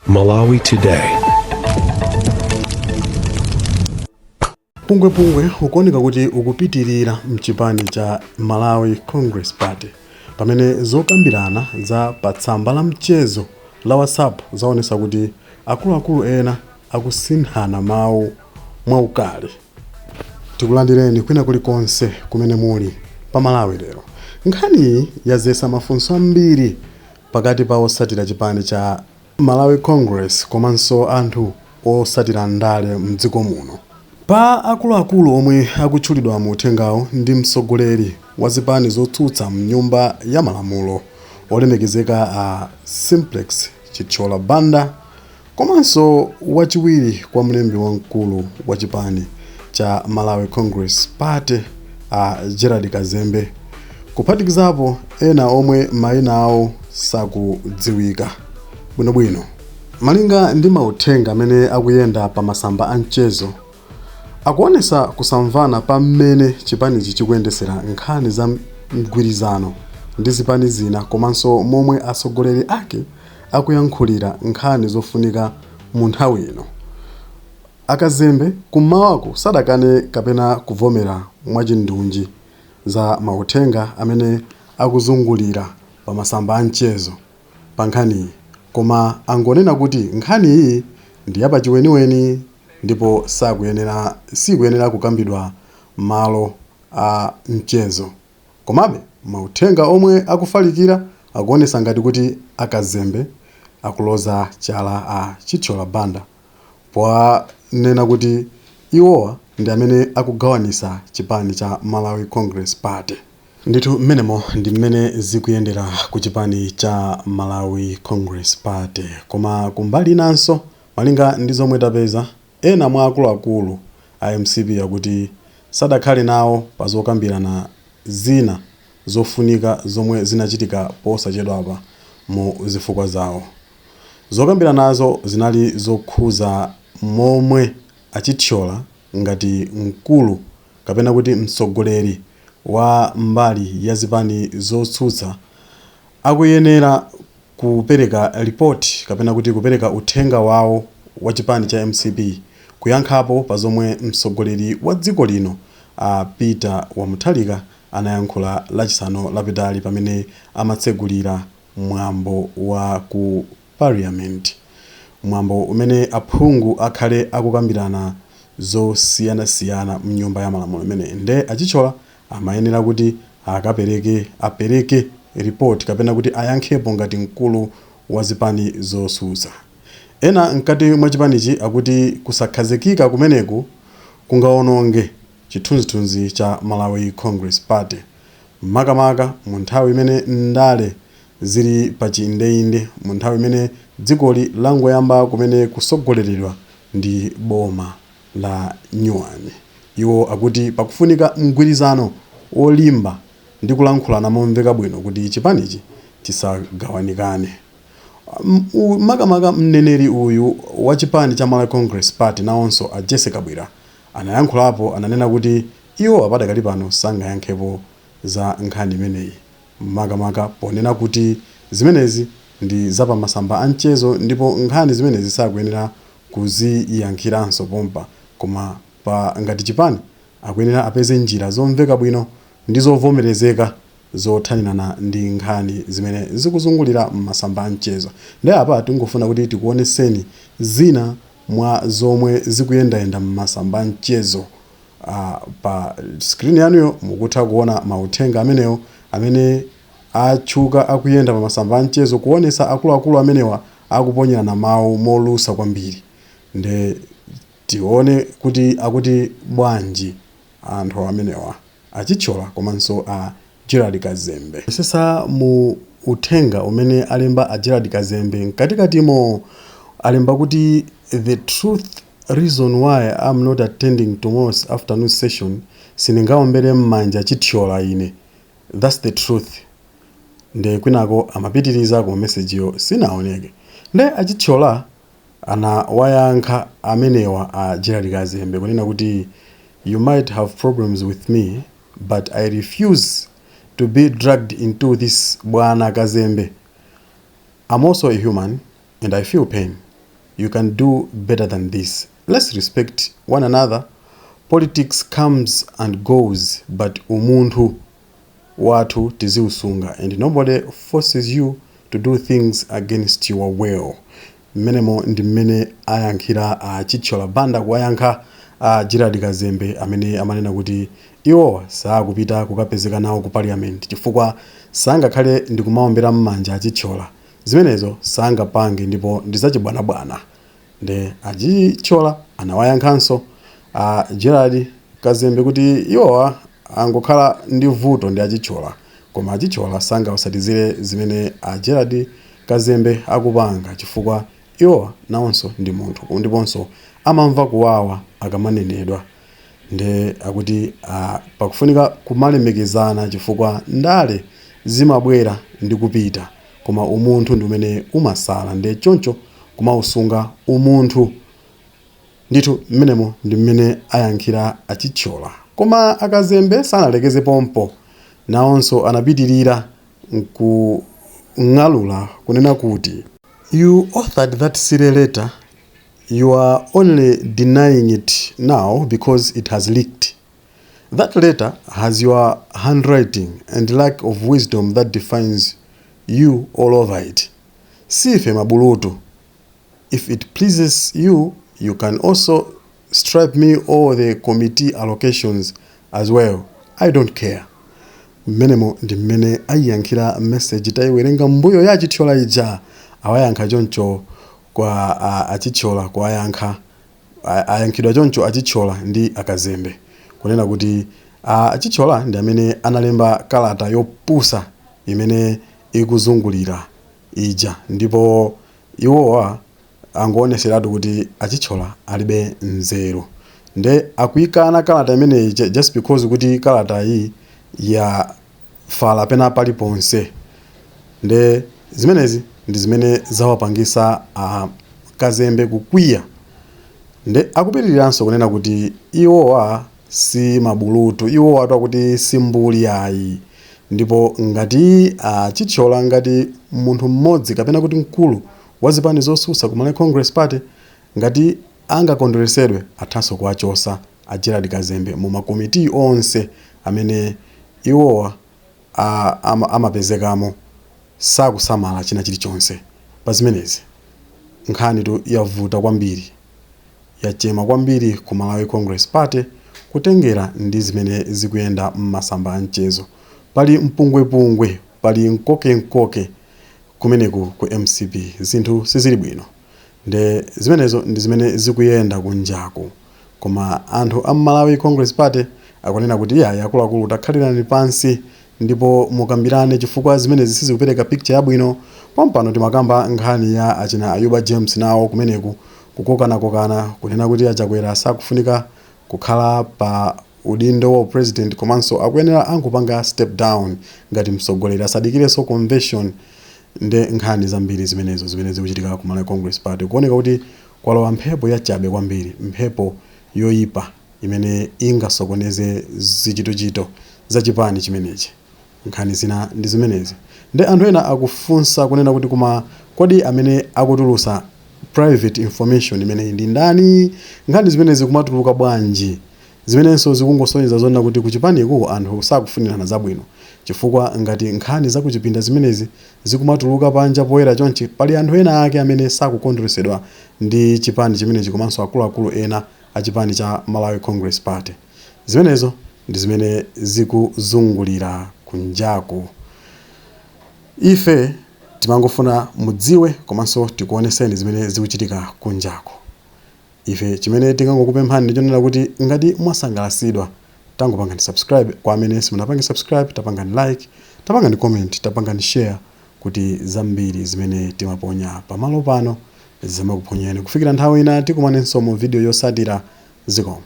Malawi Today. Pungwepungwe ukuoneka kuti ukupitirira mchipani cha Malawi Congress Party pamene zokambirana za pa tsamba la mchezo la WhatsApp zaonesa kuti akuluakulu ena akusinthana mawu mwaukali. Tikulandireni kwina kulikonse kumene muli pa Malawi Lero. Nkhaniyi yazetsa mafunso ambiri pakati pa osatira chipani cha Malawi Congress komanso anthu osatira ndale mdziko muno. Pa akuluakulu omwe akutchulidwa mu uthengawu ndi mtsogoleri wa zipani zotsutsa mnyumba ya malamulo olemekezeka a Simplex Chithyola Banda komanso wachiwiri kwa mlembi wamkulu wa chipani cha Malawi Congress Party a Gerald Kazembe kuphatikizapo ena omwe mayina awo sakudziwika bwinobwino. Malinga ndi mauthenga amene akuyenda pa masamba a mchezo, akuonesa kusamvana pa mmene chipanichi chikuyendesera nkhani za mgwirizano ndi zipani zina komanso momwe atsogoleri ake akuyankhulira nkhani zofunika mu nthawi ino. A Kazembe kum'mawaku sadakane kapena kuvomera mwachindunji za mauthenga amene akuzungulira pa masamba a mchezo pa nkhaniyi koma angonena kuti nkhaniyi ndi yapachiweniweni ndipo sakuyenera sikuyenera kukambidwa malo a mchezo. Komabe mauthenga omwe akufalikira akuonesa ngati kuti a Kazembe akuloza chala a Chithyola Banda powanena kuti iwowa ndi amene akugawanisa chipani cha Malawi Congress Party. Ndithu mmenemo ndi mmene zikuyendera ku chipani cha Malawi Congress Party. Koma kumbali inanso, malinga ndi zomwe tapeza, ena mwa akuluakulu a mcp akuti sadakhale nawo pa zokambirana zina zofunika zomwe zinachitika posachedwapa mu zifukwa zawo. Zokambiranazo zinali zokhuza momwe a Chithyola ngati mkulu kapena kuti mtsogoleri wa mbali ya zipani zotsutsa akuyenera kupereka lipoti kapena kuti kupereka uthenga wawo wa chipani cha mcp kuyankhapo pa zomwe mtsogoleri wa dziko lino a Peter wa Mutharika anayankhula lachisanu lapitali pamene amatsegulira mwambo wa ku Parliament, mwambo umene aphungu akhale akukambirana zosiyanasiyana mnyumba ya malamulo imeneyi nde a Chithyola amayenera kuti akapereke apereke report kapena kuti ayankhepo ngati mkulu wa zipani zosutsa. Ena mkati mwa chipanichi akuti kusakhazikika kumeneku kungaononge chithunzithunzi cha Malawi Congress Party makamaka mu nthawi imene ndale zili pa chiindeinde mu nthawi imene dzikoli langoyamba kumene kusogoleredwa ndi boma la nyuwani. Iwo akuti pakufunika mgwirizano wolimba ndi kulankhulana momveka bwino kuti chipanichi chisagawanikane. Makamaka mneneri uyu wa chipani cha Malawi Congress Party nawonso a Jessie Kabwila anayankhulapo ananena kuti iwo padakali pano sangayankhepo za nkhani imeneyi makamaka ponena kuti zimenezi ndi za pa masamba a mchezo ndipo nkhani zimenezi sakuyenera kuziyankhiranso pompa koma pa ngati chipani akuyenera apeze njira zomveka bwino ndi zovomerezeka zothanirana ndi nkhani zimene zikuzungulira m'masamba a mchezo. Nde apa tingofuna kuti tikuoneseni zina mwa zomwe zikuyendayenda m'masamba a mchezo. Pa screen yanuyo mukutha kuona mauthenga amenewo amene atchuka akuyenda pa masamba a mchezo kuonesa akuluakulu amenewa akuponyerana mawu molusa kwambiri. Nde tione kuti akuti bwanji anthu amenewa, a Chithyola komanso a Gerald Kazembe. Sesa mu uthenga umene alemba a Gerald Kazembe mkatikatimo alemba kuti the truth reason why I'm not attending tomorrow's afternoon session sindingaombere m'manja Chithyola ine that's the truth nde kwinako amapitiriza koma message yo sinaoneke nde a Chithyola anawayankha amenewa a Gerald Kazembe kunena kuti you might have problems with me but I refuse to be dragged into this bwana Kazembe I'm also a human and I feel pain. You can do better than this. Let's respect one another. Politics comes and goes, but umunthu wathu tiziusunga, and nobody forces you to do things against your will. Mmenemo ndi mmene ayankhira a Chithyola Banda kuwayankha a Gerald Kazembe amene amanena kuti iwowa sakupita kukapezeka nawo ku parliament chifukwa sangakhale ndi kumaombera m'manja a Chithyola. Zimenezo sangapange ndipo ndi zachibwanabwana. Nde a Chithyola anawayankhanso a Gerald Kazembe kuti iwowa angokhala ndi vuto ndi a Chithyola, koma a Chithyola sangawasatizire zimene a Gerald Kazembe akupanga chifukwa iwowa nawonso ndi munthu ndiponso amamva kuwawa akamanenedwa. Nde akuti pakufunika kumalemekezana chifukwa ndale zimabwera ndi kupita, koma umunthu ndi umene umasala, nde choncho kumausunga umunthu ndithu. Mmenemo ndi mmene ayankhira a Chithyola. Koma akazembe sanalekeze pompo, nawonso anapitirira nkung'alula kunena kuti, "You authored that silly letter. You are only denying it now because it has leaked. That letter has your handwriting and lack of wisdom that defines you all over it. Sife mabulutu. If it pleases you, you can also strip me all the committee allocations as well. I don't care." Mmenemo ndi mmene ayiyankhira message tayiwerenga mbuyo ya Chithyola ija. Awayankha choncho kwa achithyola kuwayankha, ayankhidwa choncho achithyola ndi akazembe kunena kuti achithyola ndi amene analemba kalata yopusa imene ikuzungulira ija, ndipo iwowa angoonetseratu kuti achithyola alibe nzeru, nde akuyikana kalata imeneyi just because kuti kalata iyi yafala pena paliponse. Nde zimenezi ndi zimene zawapangisa kazembe kukwiya. Nde akupitiriranso kunena kuti iwowa si mabulutu, iwowa akuti si mbuli ayi, ndipo ngati achithyola ngati munthu mmodzi kapena kuti mkulu wa zipani zosusa ku Malawi Congress Party, ngati angakondweresedwe, athanso kuwachosa a Gerald Kazembe mu makomiti onse amene iwowa amapezekamo. Sakusamala china chilichonse pa zimenezi. Nkhani tu yavuta kwambiri, yachema kwambiri ku Malawi Congress Party kutengera ndi zimene zikuyenda m'masamba a mchezo. Pali mpungwepungwe, pali mkokemkoke kumeneku ku MCP, zinthu sizili bwino. Nde zimenezo ndi zimene zikuyenda kunjaku, koma anthu a Malawi Congress Party akunena kuti iyayi, akuluakulu, takhalirani pansi ndipo mukambirane chifukwa zimenezi sizikupereka picture yabwino. Pompano timakamba nkhani ya achina Ayuba James, nawo kumeneku kukokanakokana kunena kuti achakwera sakufunika kukhala pa udindo wa president, komanso akuyenera angopanga step down ngati mtsogoleri, asadikirenso convention. Nde nkhani zambiri zimenezo zimene zikuchitika ku Malawi Congress Party. Kuoneka kuti kwalowa mphepo yachabe kwambiri, mphepo yoyipa imene ingasokoneze zichitochito za chipani chimenechi. Nkhani zina ndi zimenezi. Nde anthu ena akufunsa kunena kuti, koma kodi amene akutulusa private information imeneyi ndi ndani? Nkhani zimenezi kumatuluka bwanji? Zimenenso zikungosonyeza zonena kuti kuchipaniku anthu sakufunirana zabwino, chifukwa ngati nkhani zakuchipinda zimenezi zikumatuluka panja poyera chonchi, pali anthu ena ake amene sakukondweresedwa ndi chipani chimenechi komanso akuluakulu ena a chipani cha Malawi Congress Party. Zimenezo ndi zimene zikuzungulira kunjaku. Ife timangofuna mudziwe komanso tikuoneseni zimene zikuchitika kunjaku. Ife chimene tingangokupemphani ndi chonena kuti ngati mwasangalasidwa, tangopangani subscribe. Kwa amene simunapange subscribe, tapangani like, tapangani comment, tapangani share kuti zambiri zimene timaponya pamalo pano zimakuphonyeni. Kufikira nthawi ina, tikumanenso mu video yosatira. Zikomo.